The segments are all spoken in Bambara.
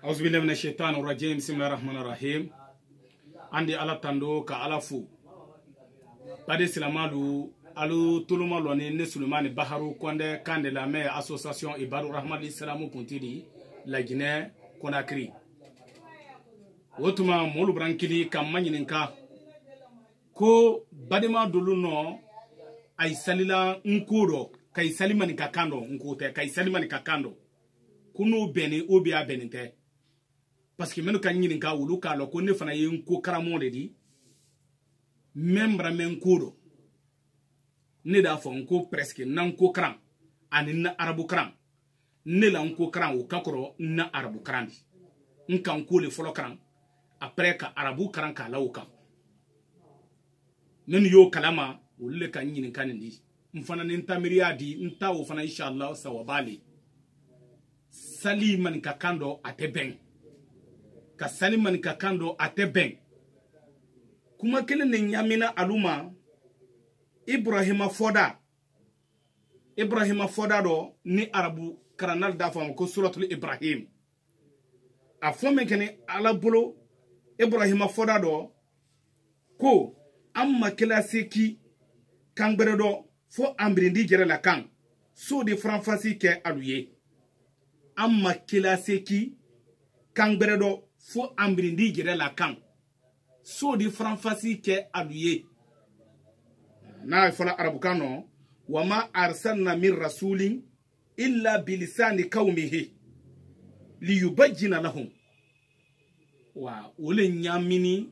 Auzu billahi minash shaitani rajim. Bismillahir rahmanir rahim. Andi ala tando ka ala fu. Bade silamalu alu toluma loni ne Sulemani Baharu Konde Kande la mɛ association Ibadu Rahman Islamu kuntidi la Guinée Conakry. O tuma molu brankili ka maɲininka ko badema dolu nɔ ay salila nko dɔ ka i sali maninka kan dɔ nko tɛ ka i sali maninka kan dɔ ko n'o bɛnni o bɛ a bɛnni tɛ parce que minnu ka ɲininka olu k'a lɔn ko ne fana ye nko karamɔgɔ de di mɛ bara mɛ nko dɔ ne d'a fɔ nko presque na nko karan ani na arabu karan ne la nko karan o ka kɔrɔ na arabu karan di n ka nko le fɔlɔ karan après ka arabu karan k'a la o kan minnu y'o kalama olu le ka ɲininka nin di n fana ni n ta miiriya di n ta o fana inshallah sawaba le sali maninka kan dɔ a tɛ bɛn ka sali maninka kan dɔ a tɛ bɛn kuma kelen de ɲamina alu ma Ibrahima fɔda dɔ ni arabu karannal da fɔ a ma ko suratul Ibrahim a fɔ min kɛni ala bolo Ibrahima fɔda dɔ ko an ma kela seki kan gbɛrɛ dɔ fo an birindi jɛrɛ la kan so de faranfasi kɛ alu ye an ma kela seki kan gbɛrɛ dɔ fo an birindi jɛrɛ la kan so de faranfasi kɛ alu ye n'a fɔla arabukan nɔ wa ma arsalna min rasulin illa bilisani qaumihi liyubayyina lahum wa o le ɲamini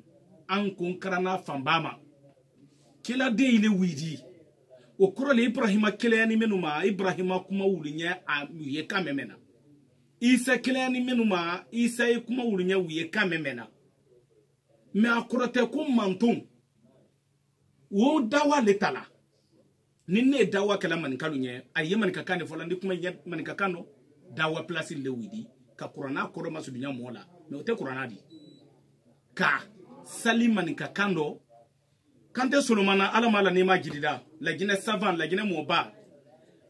an kun karanna fanba ma keladen ile widi o kɔrɔ le Ibrahima keleyani minnu ma Ibrahima kuma wulu ɲɛ a u ye kan mɛn na Isa keleyani minnu ma Isa ye kuma wulu ɲɛ u ye kan mɛn na mɛ a kɔrɔ tɛ ko manton wo dawa le ta la ni ne ye dawa kɛla maninkalu ɲɛ a ye maninka kan de fɔla ni kuma ɲɛ maninka kan dɔ dawa place le widi ka kuranna kɔrɔ masudunya mɔgɔ la mɛ o tɛ kuranna di ka sali maninka kan dɔ Kante Solomana ala ma la ne ma jirida la Guinée savant la Guinée mɔba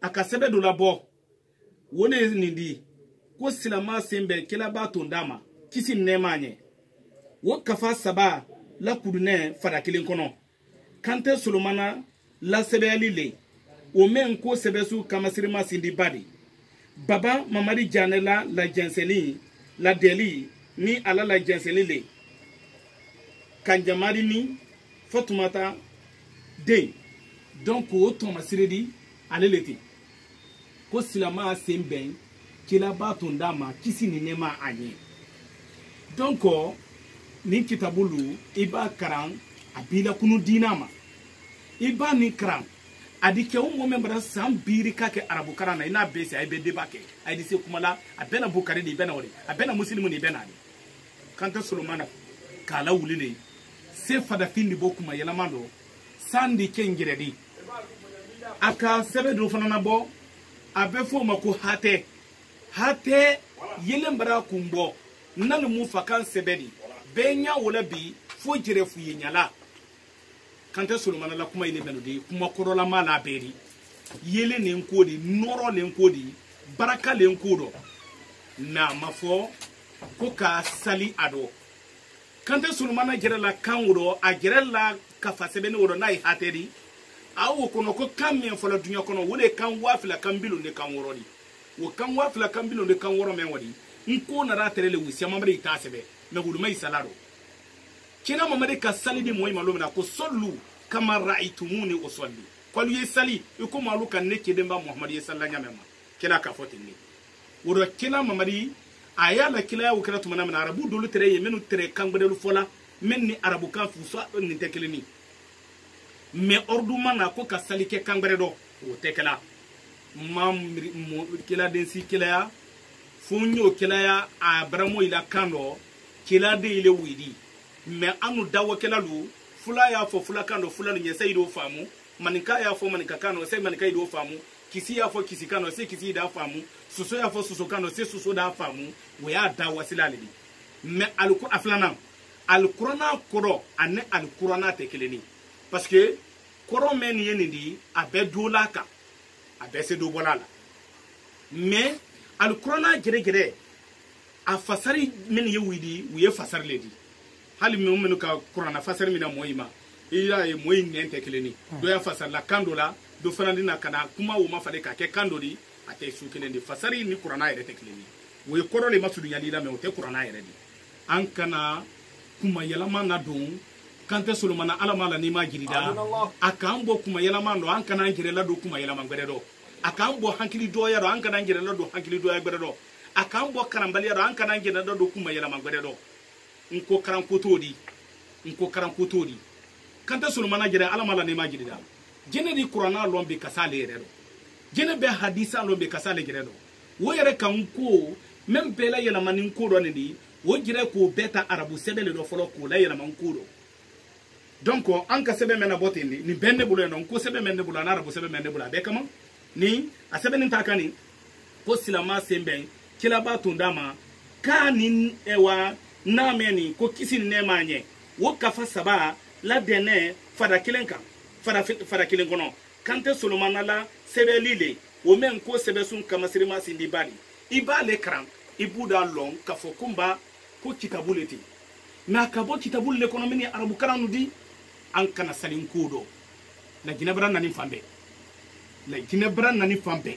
a ka sɛbɛn dɔ labɔ o ne ye nin di ko silama sen bɛ kelaba ton d'a ma kisi nɛɛma ɲɛ o kafa saba la kudunɛ fara kelen kɔnɔ Kante Solomana la sɛbɛyali le o mɛn ko sɛbɛsu kamasirima sindiba de baba Mamadi Janɛ la lajɛnsɛnni la dɛli ni ala lajɛnsɛnni le Kanjamari ni Fatumata den donc o tɔmasire di ale le ten ko silama sen bɛn kelaba tun d'a ma kisi ni nɛɛma a ɲɛ donc nin kitabulu i b'a karan a b'i lakunu diina ma i b'a nin karan a di kɛ o mɔgɔ min bara san biiri ka kɛ arabu karan na i n'a bɛɛ se a ye bɛɛ débat kɛ a ye di se kuma la a bɛɛ na Bukari de i bɛ na o de a bɛɛ na Musilimu de i bɛ na de Kante Solomana k'a lawuli de se fadafin de bɔ kuma yɛlɛma dɔ san de kɛ n yɛrɛ de a ka sɛbɛn dɔ fana na bɔ a bɛ fɔ o ma ko hatɛ hatɛ yelen bara kun bɔ n'ale mun fa kan sɛbɛn de bɛɛ ɲɛ o la bi fo jɛrɛ fu ye ɲala Kante Solomana la kuma ye ne bɛn de kuma kɔrɔlama la bɛɛ de yelen de ko de nɔrɔ de ko de baraka de ko dɔ mɛ a ma fɔ ko ka sali a dɔ Kante Solomana jɛrɛ la kan o dɔ a jɛrɛ la kafa sɛbɛnni o dɔ n'a ye hatɛ di a y'o kɔnɔ ko kan min fɔlɔ duɲa kɔnɔ o de ye kan 2000 kan 56 de o kan 2000 kan 56 mɛn o de n ko nana tɛrɛ le wusiya mamadi i t'a sɛbɛ mɛ wuluma i sala dɔ kena mamadi ka sali di mɔgɔ ma lon min na ko sɔlu kama ra'aytumuni usalli k'alu ye sali i komi alu ka ne kedenba Muhamadu ye salila ɲa mɛn ma kena k'a fɔ ten ne o dɔ kena mamadi a y'a la kelaya o kɛra tuma min na arabu dolu tɛrɛ ye minnu tɛrɛ kangbɛrɛlu fɔla min ni arabukan fusa nin tɛ kelen ni mɛ ɔridu ma na ko ka sali kɛ kangbɛrɛ dɔ o tɛ kɛla ma keladen si kelaya fo n y'o kelaya a baramo i la kan dɔ keladen ile widi mɛ anu dawakɛla lu fula y'a fɔ fulakan dɔ fula ni ɲɛ sɛyi d'o faamu maninka y'a fɔ maninka kan dɔ sɛ maninka yi d'o faamu kisi y'a fɔ kisi kan dɔ se kisi d'a faamu soso y'a fɔ soso kan dɔ se soso d'a faamu o y'a da wasila le di mɛ a filanan alikuranna kɔrɔ ani alikuranna tɛ kelen ye parce que kɔrɔ mɛn nin ye nin di a bɛɛ dola kan a bɛɛ se do bɔla la mais Alkurana gɛrɛgɛrɛ a fasari min ye wuli u ye fasari le di hali minnu ka kurana fasari min na mɔɔ ma i y'a ye mɔɔ in nɛn tɛ kelen ye dɔ y'a fasari la kan dɔ la dɔ fana di na ka na kuma o ma falen k'a kɛ kan dɔ di a tɛ su kelen di fasari ni kurana yɛrɛ tɛ kelen ye o ye kɔrɔ de ma surunyali la mɛ o tɛ kurana yɛrɛ di an kana kuma yɛlɛma na don kan tɛ solomana ala ma la n'i ma jirida a k'an bɔ kuma yɛlɛma dɔ an kana an yɛrɛ ladon kuma yɛlɛma gbɛrɛ dɔ a k'an bɔ hakili dɔgɔya dɔ an kana an yɛrɛ ladon hakili dɔgɔya gbɛrɛ dɔ a k'an bɔ karanbaliya dɔ an kana an yɛrɛ ladon kuma yɛlɛma gbɛrɛ dɔ n ko karanko t'o di n ko karanko t'o di kan tɛ solomana jɛrɛ ala ma la n'i ma jirida jɛnɛ di kuranna lɔn bi ka s'ale yɛrɛ dɔ jɛnɛ bɛ hadisa lɔn bi ka s'ale yɛrɛ dɔ o yɛrɛ ka n ko même bɛɛ la yɛlɛma ni n ko dɔ nin di o jɛrɛ k'o bɛɛ ta arabu sɛbɛn le dɔ fɔlɔ k'o la yɛlɛma n ko dɔ donc an ka sɛbɛn mɛn na bɔ ten de nin bɛɛ ne bolo yan nɔ n ko sɛbɛn mɛn ne bolo ani arabu sɛbɛn mɛn ne bolo a bɛɛ kama ni a sɛbɛnni ta kan nin ko silama sen bɛn kilaba tun d'a ma k'a ni wa n'a mɛn nin ko kisi ni nɛɛma ɲɛ o kafa saba ladɛnɛ fada kelen kan fada kelen kɔnɔ kan tɛ solomana la sɛbɛnli le o mɛn ko sɛbɛnsun kamasirima sindi ba de i b'ale karan i b'u da lɔn k'a fɔ ko n ba ko kitabu le ten mɛ a ka bɔ kitabu le kɔnɔ min ye arabu kalan nu di an kana sali n ko dɔ la jinɛbara nani fan bɛɛ la jinɛbara nani fan bɛɛ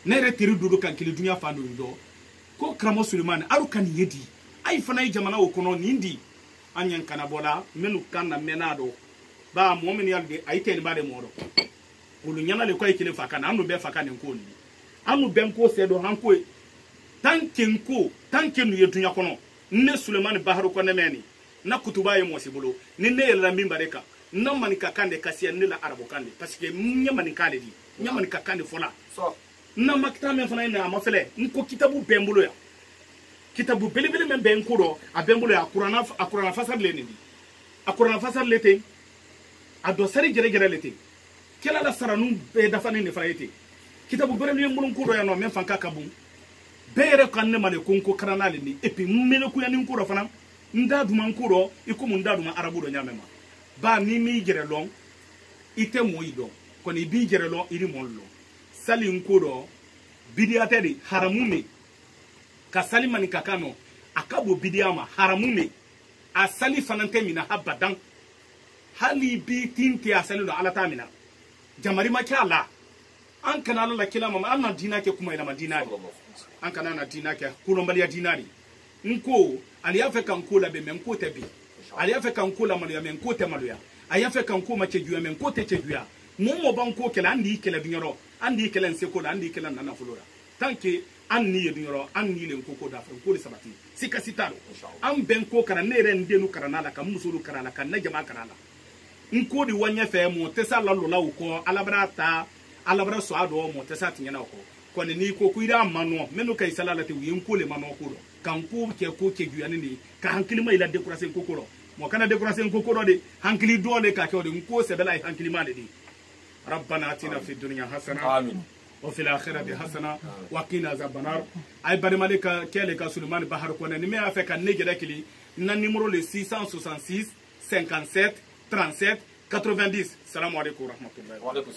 ne yɛrɛ teri dodo kan kelen dunya fan dɔ dɔ ko karamɔgɔ Sulemani alu ka nin ye di ayi fana ye jamana o kɔnɔ nin di an ɲɛ kana bɔ la minnu kan na mɛnna dɔ ba mɔgɔ min y'ale de ayi tɛ nin ba de mɔgɔ dɔ olu ɲɛna le ko ayi kelen fa kan na an dun bɛɛ fa kan nin ko nin an dun bɛɛ ko sɛ dɔn an ko ye tant que n ko tant que nu ye dunya kɔnɔ ne Sulemani Baharu Kɔnɛ mɛn nin na kutuba ye mɔgɔ si bolo ni ne yɛlɛla min bare kan na maninka kan de kasiya ne la arabu kan de parce que n ye maninka de di n ye maninka kan de fɔla na makita min fana ye a ma fɛlɛ n ko kitabu bɛɛ n bolo yan kitabu belebele min bɛ n ko dɔ a bɛ n bolo yan a kuranna fasari le nin di a kuranna fasari le ten a dɔ sari jɛrɛjɛrɛ le ten kɛla la saranu bɛɛ dafanen de fana ye ten kitabu bɛrɛ ye n bolo n ko dɔ yan nɔ min fan ka bon bɛɛ yɛrɛ kan ne ma de ko n ko karanna le nin et puis n melekuya ni n ko dɔ fana n da duma n ko dɔ i komi n da duma arabu dɔ ɲaamɛ ma ba n'i m'i yɛrɛ lɔn i tɛ mɔɔ yi dɔn kɔni i b'i yɛrɛ lɔn i ni mɔɔ lɔn sali n ko dɔ bidiya tɛ de haramu de ka sali maninka kan nɔ a ka bon bidiya ma haramu de a sali fana tɛ mina abadan hali bi tin tɛ a sali dɔ ala t'a mina jamari ma kɛ a la an kana ala la kila ma an na diina kɛ kuma yɛlɛma diina de an kana na diina kɛ kolonbaliya diina de n ko ale y'a fɛ ka n ko labɛn mɛ n ko tɛ bi ale y'a fɛ ka n ko lamaloya mɛ n ko tɛ maloya a y'a fɛ ka n ko ma cɛjuguya mɛ n ko tɛ cɛjuguya mɔɔ mɔɔ b'an ko kɛlɛ an d'i kɛlɛ dunyɔrɔ an d'i kɛlɛ n seko la an d'i kɛlɛ n nafolo la tant que an ni ye dunyɔrɔ an ni le n ko da fɛ n ko de sabati sikasi t'a dɔn an bɛn ko karan ne yɛrɛ n dennu karanna la ka n musolu karan la ka n jama karan la n ko de wa ɲɛfɛ mɔɔ tɛ s'a la lɔla o kɔ ala bara ta ala bara sɔn a dɔ mɔɔ tɛ s'a tiɲɛna o kɔ kɔni n'i ko ko i y'a manɔ minnu ka isala la ten u ye n ko le manɔ ko dɔ ka n ko kɛ ko cɛjuguyani de ye ka hankilima i la découragé n ko ko dɔ mɔgɔ kana découragé n ko ko dɔ de hankili dɔ de ka kɛ o de n ko sɛbɛla ye hankilima de di rabbana atina fi dunya hasana amin wa fil akhirati hasana wa qina azaban nar ay barimale ka kɛle ka Sulemani Baharu Kɔnɛ ni min y'a fɛ ka ne jɛrɛ kili na numéro le 666 57 37 90. Salam alaikum warahmatullahi. Wa alaikum.